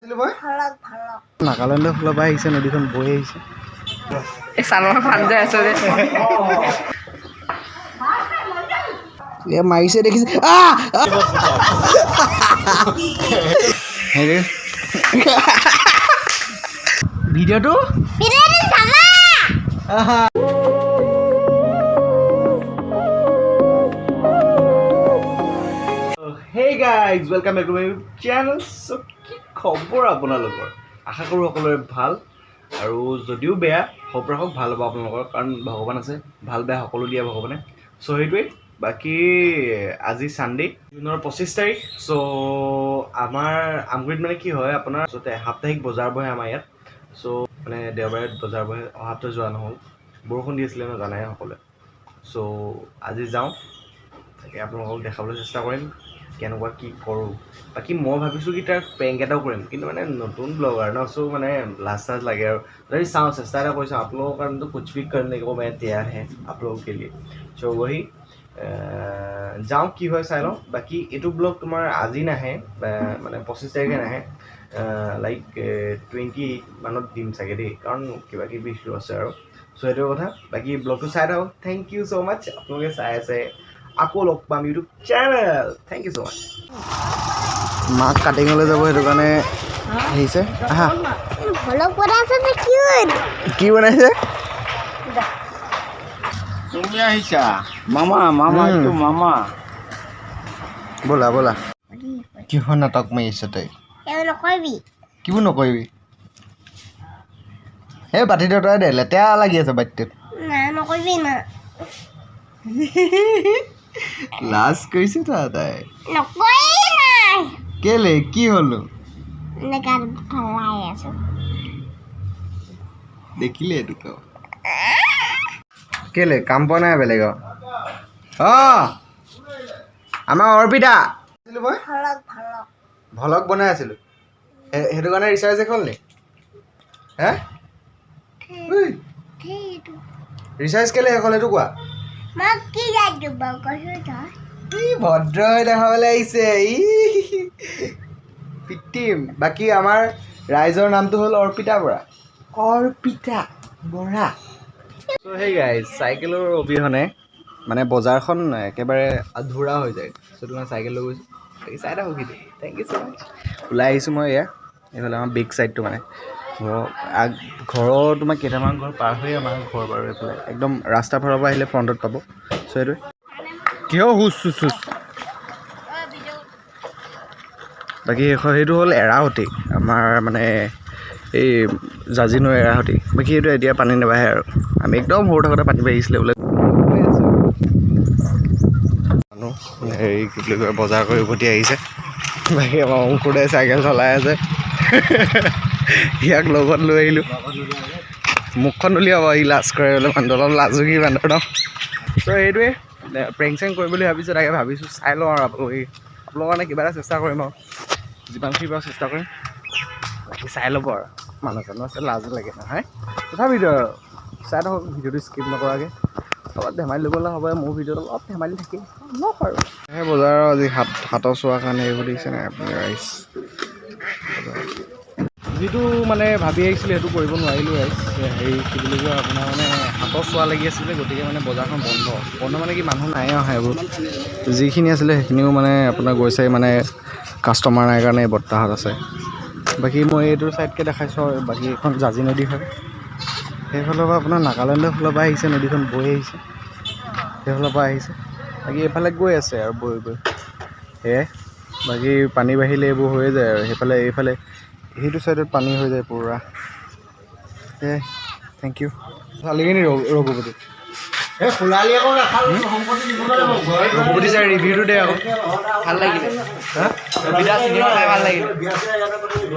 নাগালেণ্ডৰ ফালৰ পৰা আহিছে, নদীখন বৈ আহিছে। এই চালৰ ফান যায় আছে যে এ মাৰিছে দেখিছে। হেৰি ভিডিঅ'টো। Hey guys, welcome back to my channel. So কি খবৰ আপোনালোকৰ? আশা কৰোঁ সকলোৰে ভাল, আৰু যদিও বেয়া হোপ ৰাখক ভাল হ'ব আপোনালোকৰ, কাৰণ ভগৱান আছে, ভাল বেয়া সকলো দিয়ে ভগৱানে। চ' সেইটোৱেই। বাকী আজি ছানডে, জুনৰ 25 তাৰিখ। চ' আমাৰ আমগুৰিত মানে কি হয় আপোনাৰ, য'তে সাপ্তাহিক বজাৰ বহে আমাৰ ইয়াত। চ' মানে দেওবাৰে বজাৰ বহে। অহা সপ্তাহ যোৱা নহ'ল, বৰষুণ দি আছিলে ন, জানাই সকলোৱে। চ' আজি যাওঁ, তাকে আপোনালোকক দেখাবলৈ চেষ্টা কৰিম কেনেকুৱা কি কৰোঁ। বাকী মই ভাবিছোঁ কি তাৰ প্ৰেংক এটাও কৰিম, কিন্তু মানে নতুন ব্লগাৰ ন, চ' মানে লাজ চাজ লাগে আৰু। যদি চাওঁ, চেষ্টা এটা কৰি চাওঁ। আপোনালোকৰ কাৰণেতো कुछ भी करने को मैं तैयार है आप लोगों के लिए। চ' वही যাওঁ, কি হয় চাই লওঁ। বাকী এইটো ব্লগ তোমাৰ আজি নাহে, মানে 25 তাৰিখে নাহে, লাইক 28 মানত দিম চাগে দেই, কাৰণ কিবা কিবি ইছ্যু আছে আৰু। চ' সেইটো কথা। বাকী ব্লগটো চাই থাকক। Thank you so মাছ, আপোনালোকে চাই আছে। আকৌ লগ পাম YouTube channel. Thank you so much. মাক কাটিঙলৈ যাব, সেইটো কাৰণে আহিছে। আহা, কি বনাইছে? তুমি আহিছা, মামা মামা, এইটো মামা। ব'লা ব'লা। কিহৰ নাটক মাৰিছ তই? কিবোৰ নকৰিবি? সেই বাতিটো তই দে, লেতেৰা লাগি আছে বাতিটোত। লাজ কৰিছে তাই। কেলে, কি হ'লনো? দেখিলে এইটো কেলে কাম পোৱা নাই বেলেগৰ? অঁ, আমাৰ অৰ্পিতা। মই ভলগ বনাই আছিলোঁ, সেইটো কাৰণে ৰিচাৰ্জ শেষ হ'ল নি? হে, ৰিচাৰ্জ কেলে শেষ হ'ল সেইটো কোৱা। ই ভদ্ৰ হৈ দেখাবলৈ আহিছে, ই পিটিম। বাকী আমাৰ ৰাইজৰ নামটো হ'ল অৰ্পিতা বৰা, অৰ্পিতা বৰা। চ' সেই গাইজ, চাইকেলৰ অবিহনে মানে বজাৰখন একেবাৰে আধৰুৱা হৈ যায়। চ' তোমাৰ চাইকেল লৈ গৈছোঁ। বাকী চাই থাকোঁ কিন্তু। Thank you so মাছ। ওলাই আহিছোঁ মই। এয়া এইফালে আমাৰ বেক চাইডটো, মানে ঘৰৰ আগ, ঘৰৰ তোমাৰ কেইটামান ঘৰ পাৰ হৈ আমাৰ ঘৰ বাৰু। এইফালে একদম ৰাস্তাৰ ফালৰ পৰা আহিলে ফ্ৰণ্টত পাব। চ' সেইটোৱে। কিয় হুচ হুচ হুচ? বাকী সেইটো হ'ল এৰাসুঁতি, আমাৰ মানে এই জাঁজী নৈ এৰাসুঁতি। বাকী সেইটো এতিয়া পানী নাবাঢ়ে আৰু। আমি একদম সৰু থাকোঁতে পানী বাঢ়িছিলে বোলে। মানুহ হেৰি কি বুলি কয়, বজাৰ কৰি উভতি আহিছে। বাকী আমাৰ অংকুৰ দাই চাইকেল চলাই আছে, ইয়াক লগত লৈ আহিলোঁ। মুখখন উলিয়াব, ই লাজ কৰে বোলে। মানুহটো অলপ লাজুকী মানুহ ন। চ' সেইটোৱে, প্ৰেংক চেংক কৰিম বুলি ভাবিছোঁ, তাকে ভাবিছোঁ চাই লওঁ আৰু। আপোনালোকৰ কাৰণে কিবা এটা চেষ্টা কৰিম আৰু, যিমানখিনি পাৰোঁ চেষ্টা কৰিম। বাকী চাই ল'ব আৰু, মানুহ চানুহ আছে, লাজো লাগে নহয়। তথাপিতো আৰু চাই থাকক ভিডিঅ'টো স্কিপ নকৰাকৈ। অলপ ধেমালি ল'বলৈ হ'ব, মোৰ ভিডিঅ'ত অলপ ধেমালি থাকেই অলপ আৰু। সেই বজাৰৰ আজি হাতৰ চোৱাৰ কাৰণে এইবোৰ দেখিছে নাই আপুনি ৰাইজ? যিটো মানে ভাবি আহিছিলোঁ সেইটো কৰিব নোৱাৰিলোঁ ৰাইজ। হেৰি কি বুলি কয় আপোনাৰ, মানে হাতৰ চোৱা লাগি আছিলে, গতিকে মানে বজাৰখন বন্ধ। বন্ধ মানে কি, মানুহ নাই অহা। এইবোৰ যিখিনি আছিলে সেইখিনিও মানে আপোনাৰ গৈছে, মানে কাষ্টমাৰ নাই কাৰণে বৰ্তাহত আছে। বাকী মই এইটো ছাইডকৈ দেখাইছোঁ আৰু। বাকী এইখন জাঁজী নদী হয়। সেইফালৰ পৰা আপোনাৰ নাগালেণ্ডৰ ফালৰ পৰা আহিছে, নদীখন বৈ আহিছে, সেইফালৰ পৰা আহিছে। বাকী এইফালে গৈ আছে আৰু বৈ বৈ। সেয়াই। বাকী পানী বাঢ়িলে এইবোৰ হৈয়ে যায় আৰু। সেইফালে এইফালে সেইটো ছাইডত পানী হৈ যায় পূৰা। সেয়াই। Thank you. চালিগৈ নি ৰঘুপতি? ৰঘুপতি ছাৰ, ৰিভিউটো দে আকৌ। ভাল লাগিলে চিনেমা চাই, ভাল লাগিলে।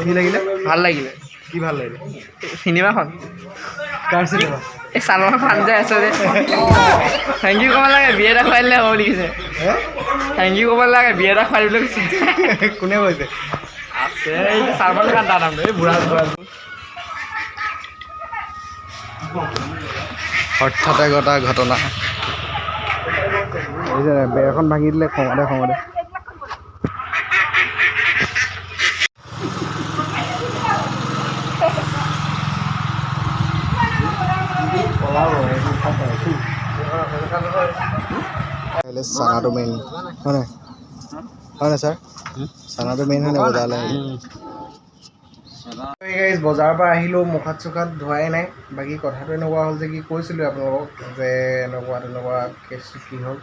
কি লাগিলে? ভাল লাগিলে। কি ভাল লাগিলে? চিনেমাখন। কাৰ চিনেমা? এই চালৰ ফান যায় আছে যে। Thank U ক'ব লাগে, বিয়া এটা খুৱাই দিলে হ'ব বুলি কৈছে। Thank U ক'ব লাগে, বিয়া এটা খুৱাই দিবলৈ কৈছে। কোনে কৈছে? আছে এই চালমান খান, তাৰ নামটো। এই বুঢ়া বুঢ়া। হঠাতে ঘটা ঘটনা। বেৰখন ভাঙি দিলে খঙতে খঙতে। চানাটো মেইন হয় নাই? হয় নাই ছাৰ? চানাটো মেইন হয় নাই বজাৰলৈ আহিলে? গাইজ, বজাৰৰ পৰা আহিলোঁ, মুখ হাত চুখ হাত ধোৱাই নাই। বাকী কথাটো এনেকুৱা হ'ল যে কি কৈছিলোঁ আপোনালোকক যে এনেকুৱা তেনেকুৱা কেছটো কি হ'ল,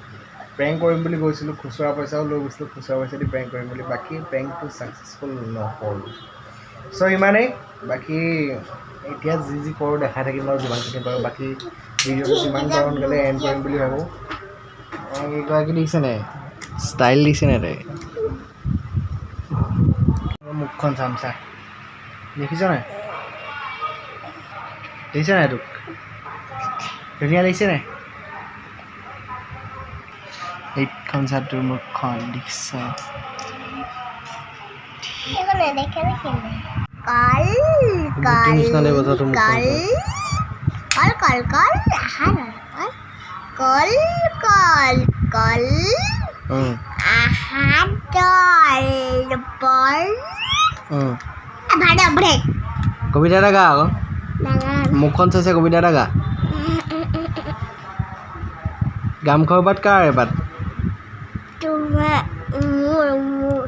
প্ৰেংক কৰিম বুলি গৈছিলোঁ, খুচুৰা পইচাও লৈ গৈছিলোঁ, খুচুৰা পইচা দি প্ৰেংক কৰিম বুলি। বাকী প্ৰেংকটো ছাকচেছফুল নহ'ল। চ' ইমানেই। বাকী এতিয়া যি যি কৰোঁ দেখাই থাকিম আৰু যিমানখিনি পাৰোঁ। বাকী ভিডিঅ'টো যিমান পাৰোঁ সোনকালে এণ্ড কৰিম বুলি ভাবোঁ। কি কয়, কি দিছে নাই, ষ্টাইল দিছে নাই তাই। মুখখন চাম চা, দেখিছ নাই? দেখিছ নাই তোক? ধুনীয়া লাগিছে নাই? এইখন চা, তোৰ মুখখন দেখিছ? এখন নেদেখে দেখি কল কল নিচিনা লাগিব যা তোৰ মুখখন। কল কল কল কল আহা কল কল কল আহা দল বল ভাড়া ব্রেক। কবিতা এটা গা আকৌ। নাগান। মুখখন চাইছে, কবিতা এটা গা। গামখাৰু পাত কাৰ এপাত? তোমাৰ, মোৰ মোৰ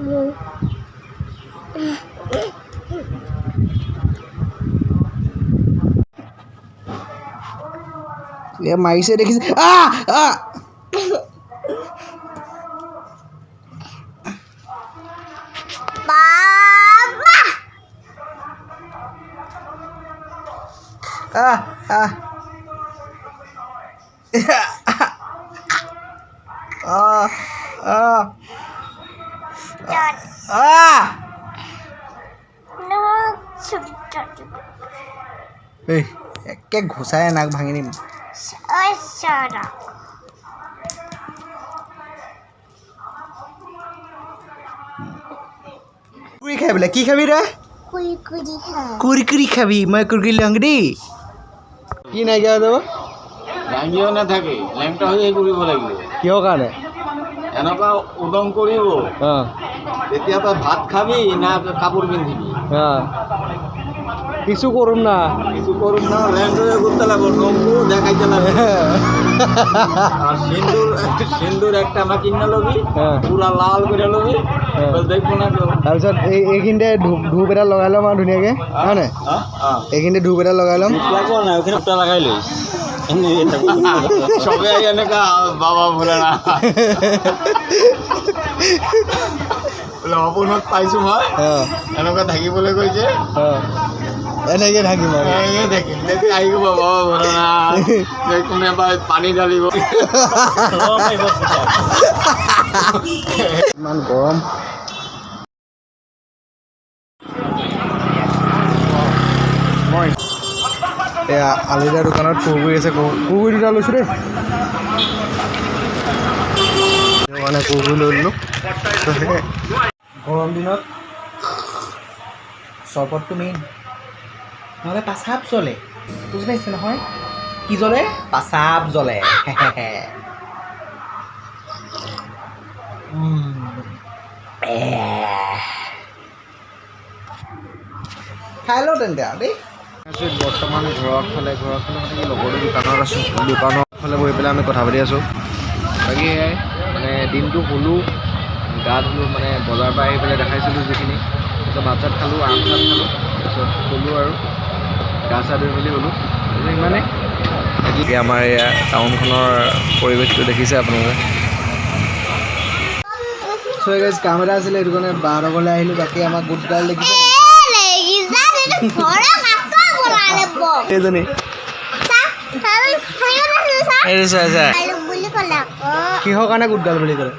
মোৰ। এ মাৰিছে দেখিছে। আহ আহ বাবা। আহ আহ আহ আহ আহ। এই একে ঘোচাই নাক ভাঙি দিম। কুৰকুৰি খাই বোলে। কি খাবি ৰে? কুৰকুৰি খাবি? মই কুৰকুৰি লওঁ দেই। কি নাইকিয়া হৈ যাব? দাঙিও নাথাকে, লেংটা হৈয়ে কৰিব লাগিব। কিহৰ কাৰণে? এনেকুৱা উদং কৰিব। তেতিয়া তই ভাত খাবি না কাপোৰ পিন্ধিবি? কিছু কৰিম না। কিছু করুন না, ল্যাংটা হয়ে ঘুরতে লাগবো, নঙ্গু দেখাইতে লাগবো। আর সিন্দুর, সিন্দুর একটা আমার কিনে লবি। পুরা লাল করে লবি। দেখবো না কেউ। তাৰপিছত এই এইখিনিতে ধূপ ধূপ এটা লগাই ল'ম আৰু ধুনীয়াকৈ, হয় নাই? এইখিনিতে ধূপ এটা লগাই ল'ম। লাগবো না, ওখানে লাগাই লইস। সবে এনেকা বাবা বলে না বোলে সপোনত পাইছো মই, এনেকুৱা থাকিবলৈ কৈছে। এনেকৈ থাকিম আৰু। এনেকে থাকিম। তেতিয়া আহিব বাবা বলে না, কোনোবাই পানী ঢালিব। ইমান গৰম। মই এয়া আলিদাৰ দোকানত কুৰকুৰি আছে, কুৰকুৰি দুটা লৈছোঁ দেই। মানে কুৰকুৰি লৈ ল'লোঁ। গৰম দিনত চৰবতটো মেইন, নহ'লে পাচাব জ্বলে। বুজি পাইছে নহয়? কি জ্বলে? পাচাব জ্বলে। খাই লওঁ তেন্তে আৰু দেই। আছোঁ বৰ্তমান ঘৰৰ ফালে। ঘৰৰ ফালে মানে কি, লগৰটো দোকানত আছোঁ, দোকানৰ ফালে বহি পেলাই আমি কথা পাতি আছোঁ। বাকী সেয়াই, মানে দিনটো শুলোঁ, গা ধুলোঁ, মানে বজাৰৰ পৰা আহি পেলাই দেখাইছিলোঁ যিখিনি। তাৰপিছত ভাত চাত খালোঁ, আম চাত খালোঁ, তাৰপিছত শুলোঁ আৰু গা চা ধুই মেলি গ'লোঁ। ইমানেই। বাকী আমাৰ এয়া টাউনখনৰ পৰিৱেশটো দেখিছে আপোনালোকে। চ' গাইজ, কাম এটা আছিলে, সেইটো কাৰণে বাহঁতৰ ঘৰলৈ আহিলোঁ। বাকী আমাৰ গুড গাৰ্ল দেখিছে। এইজনী এইটো চাই চাই। কিহৰ কাৰণে গুড গাৰ্ল বুলি ক'লে?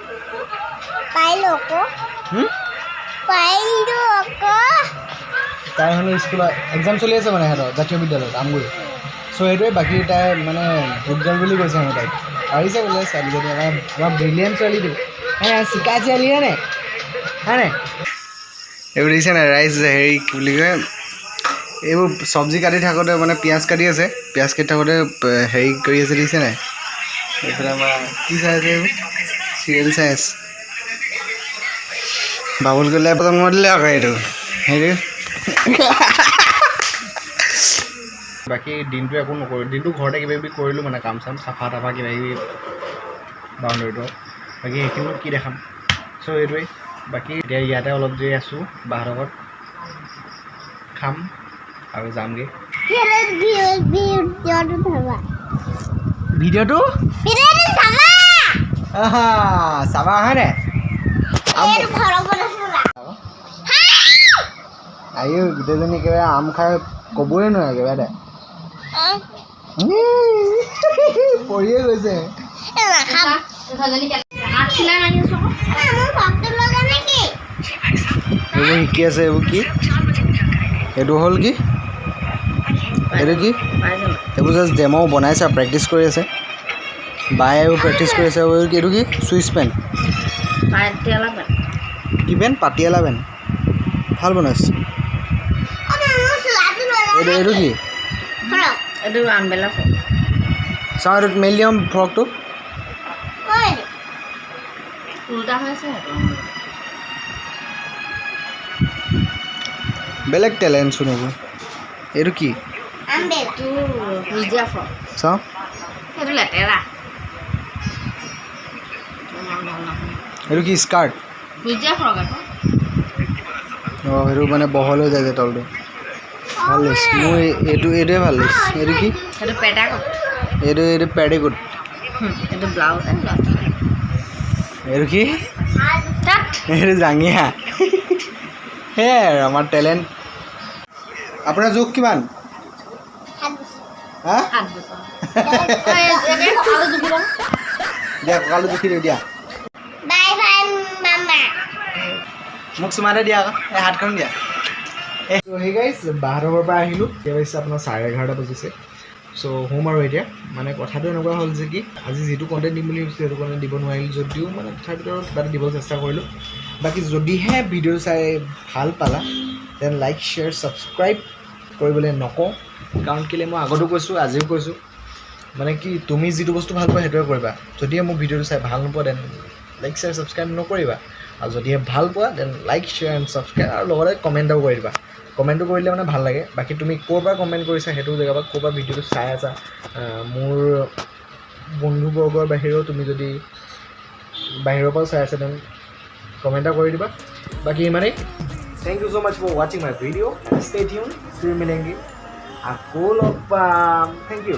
তাই হেনো স্কুলত এক্সাম চলি আছে, মানে সিহঁতৰ জাতীয় বিদ্যালয়ত আমগুৰি। চ' সেইটোৱে। বাকী তাই মানে গুড গাৰ্ল বুলি কৈছে হেনো তাইক। পাৰিছে বোলে ছোৱালীজনী। আমাৰ আমাৰ ব্ৰিলিয়েণ্ট ছোৱালীটো হে, চিকা ছোৱালী হয়নে? হয়নে? এইবোৰ দেখিছে নাই ৰাইজ? হেৰি কি বুলি কয়, এইবোৰ চব্জি কাটি থাকোঁতে, মানে পিঁয়াজ কাটি আছে, পিঁয়াজ কাটি থাকোঁতে হেৰি কৰি আছে, দেখিছে নাই? এইফালে আমাৰ কি চাই আছে? এইবোৰ চিৰিয়েল চাই আছে। বাবুল গ'লে জন্ম দিলে আকৌ এইটো। সেইটো বাকী দিনটো একো নকৰোঁ, দিনটো ঘৰতে কিবা কিবি কৰিলোঁ, মানে কাম চাম, চাফা তাফা কিবা কিবি বাউণ্ডেৰীটো। বাকী সেইখিনিও কি দেখাম। চ' এইটোৱেই। বাকী এতিয়া ইয়াতে অলপ দেৰি আছোঁ বাহঁতৰ ঘৰত, খাম আৰু যামগৈ। ভিডিঅ'টো চাবা। ভিডিঅ'টো ভিডিঅ'টো চাবা। চাবা হয়নে? এইটো ঘৰৰ পৰা চাবা। আয়ো, গোটেইজনী একেবাৰে আম খাই ক'বই নোৱাৰে একেবাৰে দে। পৰিয়ে গৈছে। নাখাম। মোৰ ফটো লগা নেকি? এইবোৰ শিকি আছে। এইবোৰ কি? এইটো হ'ল কি? এইটো কি? এইবোৰ জাষ্ট ডেমো বনাইছে, প্ৰেক্টিচ কৰি আছে। বায়ে এইবোৰ প্ৰেক্টিচ কৰি আছে। এইটো কি? চুইচ পেন কি পেন? পাটিয়ালা পেন। ভাল বনাইছে। এইটো কি? এইটো আমবেলা। চাওঁ, এইটো মেলি দিওঁ ফ্ৰকটো। উল্টা হৈছে। বেলেগ টেলেণ্ট চোন এইবোৰ। এইটো কি? এইটো সেউজীয়া ফ্ৰক। চাওঁ। সেইটো লেতেৰা। এইটো কি? স্কাৰ্ট? সেউজীয়া ফ্ৰক আকৌ। অঁ, সেইটো মানে বহল হৈ যায় যে তলটো। ভাল লাগিছে মোৰ। এইটোৱে ভাল লাগিছে। এইটো কি? সেইটো পেটাকোট। এইটো পেডিকোট। এইটো ব্লাউজ। এইটো কি? তাত। এইটো জাঙিয়া। সেয়াই আৰু আমাৰ টেলেণ্ট। আপোনাৰ জোখ কিমান? হা? 7 বছৰ। দিয়া, কঁকালটো জুখি দিওঁ দিয়া। বাই বাই মামা। মোক চুমা এটা দিয়া আকৌ। এই হাতখন দিয়া। সেই গাইজ, বাহঁতৰ ঘৰৰ পৰা আহিলোঁ। এতিয়া বাজিছে আপোনাৰ 11:30 বাজিছে। চ' হোম আৰু এতিয়া মানে কথাটো এনেকুৱা হ'ল যে কি আজি যিটো কণ্টেণ্ট দিম বুলি ভাবিছিলোঁ, সেইটো কণ্টেণ্ট দিব নোৱাৰিলোঁ যদিও মানে তথাপিতো আৰু কিবা এটা দিব চেষ্টা কৰিলোঁ। বাকী যদিহে ভিডিঅ' চাই ভাল পালা, then like, share, subscribe কৰিবলৈ নকওঁ। কাৰণ কেলৈ মই আগতো কৈছোঁ, আজিও কৈছোঁ, মানে কি তুমি যিটো বস্তু ভাল পোৱা সেইটোৱে কৰিবা। যদিহে মোৰ ভিডিঅ'টো চাই ভাল নোপোৱা, then like, share, subscribe নকৰিবা। আৰু যদিহে ভাল পোৱা, then like, share and subscribe আৰু লগতে কমেণ্টো কৰি দিবা। কমেণ্টটো কৰিলে মানে ভাল লাগে। বাকী তুমি ক'ৰ পৰা কমেণ্ট কৰিছা সেইটো জেগা পৰা, ক'ৰ পৰা ভিডিঅ'টো চাই আছা, মোৰ বন্ধুবৰ্গৰ বাহিৰেও তুমি যদি বাহিৰৰ পৰাও চাই আছা, then comment এটা কৰি দিবা। বাকী ইমানেই। Thank you so much for watching my video. Stay tune. फिर मिलेंगे, আকৌ লগ পাম। Thank you.